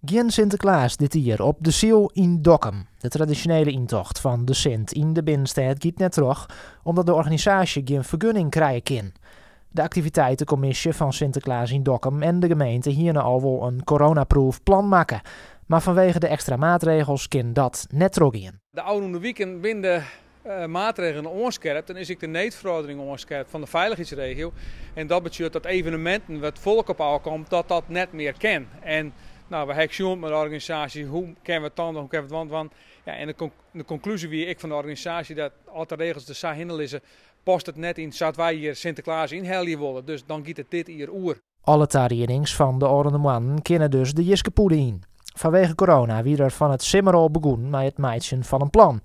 Gjin Sinteklaas dit jier op de Syl yn Dokkum. De tradisjonele yntocht fan de Sint yn de binnenstêd giet net troch, omdat de organisaasje gjin fergunning krije kin. De aktiviteitekommisje fan Sinteklaas yn Dokkum en de gemeente hiene al wol in coronaproof plan makke, mar fanwege de ekstra maatregels kin dat net trochgean. De ôfrûne wiken binne de maatregelen oanskerpt en is ek de needferoardering oanskerpt fan de feilichheidsregio. En dat betsjut dat eveneminten wêr't folk op ôfkomt, dat dat net mear kin. En no, we ha ek sjoen mei de organisaasje, hoe kinne we it dan, hoe kinne we it dwaan. Ja, en de konklúzje wie ek fan de organisaasje dat as de regels der sa hinne lizze, past it net yn sa't wy hjir Sinteklaas ynhelje wolle. Dus dan giet it dit jier oer. Alle tariedings fan de ôfrûne moannen kinne dus de jiskepûde yn. Fanwege corona wie der fan it simmer al begûn mei it meitsjen fan in plan.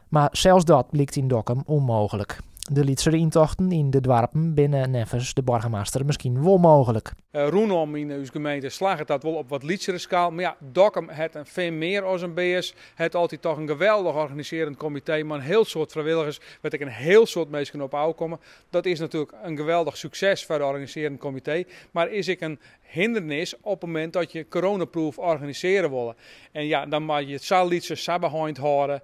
Mar sels dat blykt yn Dokkum ûnmooglik. De lytsere yntochten yn de doarpen binne neffens de boargemaster miskien wol mooglik. Rûnom yn ús gemeente slagget dat wol op wat lytsere skaal. Mar ja, Dokkum hat in fin mear as in bears. Hat altyd toch in geweldich organisearjend komitee mei in hiel soad frijwilligers, wêr't ek in hiel soad minsken op ôfkomme. Dat is natuerlik in geweldich sukses foar de organisearjend komitee, mar is ek in hindernis op it momint dat je coronaproof organisearje wolle. En ja, dan moat je it sa lyts, sa beheind hâlde,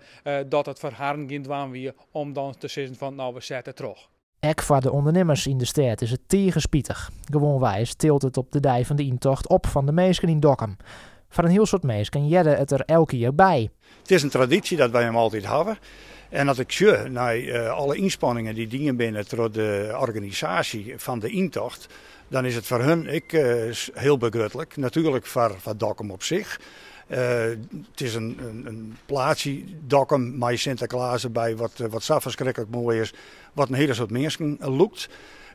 dat it foar harren gjin dwaan wie om dan te sizzen fan nou, we sette troch. Ek foar de ûndernimmers yn de stêd is it tige spitich. Gewoanweis tilt it op de dei fan de yntocht op fan de minsken yn Dokkum. Foar in hiel soad minsken hearde it der elk jier by. It is in tradysje dat wy him altyd hawwe. En as ik sjoch nei alle ynspanningen dy't dien binne troch de organisaasje fan de yntocht, dan is it foar hun ek hiel begrutlik. Natuerlik foar Dokkum op sich. It is in plaatsje Dokkum mei Sinteklaas derby wat sa ferskriklik moai is, wat in hiele soad minsken lûkt.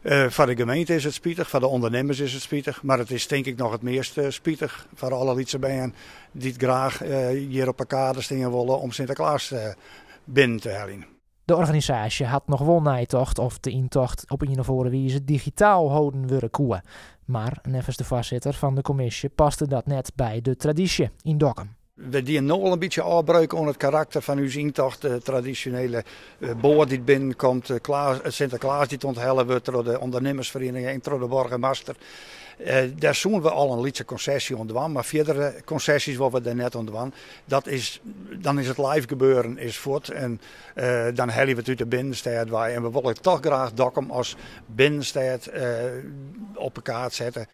Foar de gemeente is it spitich, foar de ûndernimmers is it spitich, mar it is tink ik noch it meast spitich foar alle lytse bern dy't graach hjir op 'e kade stean wolle om Sinteklaas binnen te heljen. De organisaasje hat noch wol neitocht oft de yntocht op ien of oare wize digitaal holden wurde koe. Mar neffens de foarsitter fan de kommisje paste dat net by de tradysje yn Dokkum. We dienen no al in bytsje ôfbreuk oan it karakter fan ús yntocht, de tradisjonele boat dy't binnenkomt, Sinteklaas dy't ûnthelle wurdt troch de ûndernimmersferiening en troch de boargemaster. Dêr soene we al in lytse konsesje oan dwaan, mar fierdere konsesjes wolle we dêr net oan dwaan. Dat is, dan is it live gebeuren is fuort en dan helje we it út de binnenstêd wei en we wolle toch graach Dokkum as binnenstêd op de kaart sette.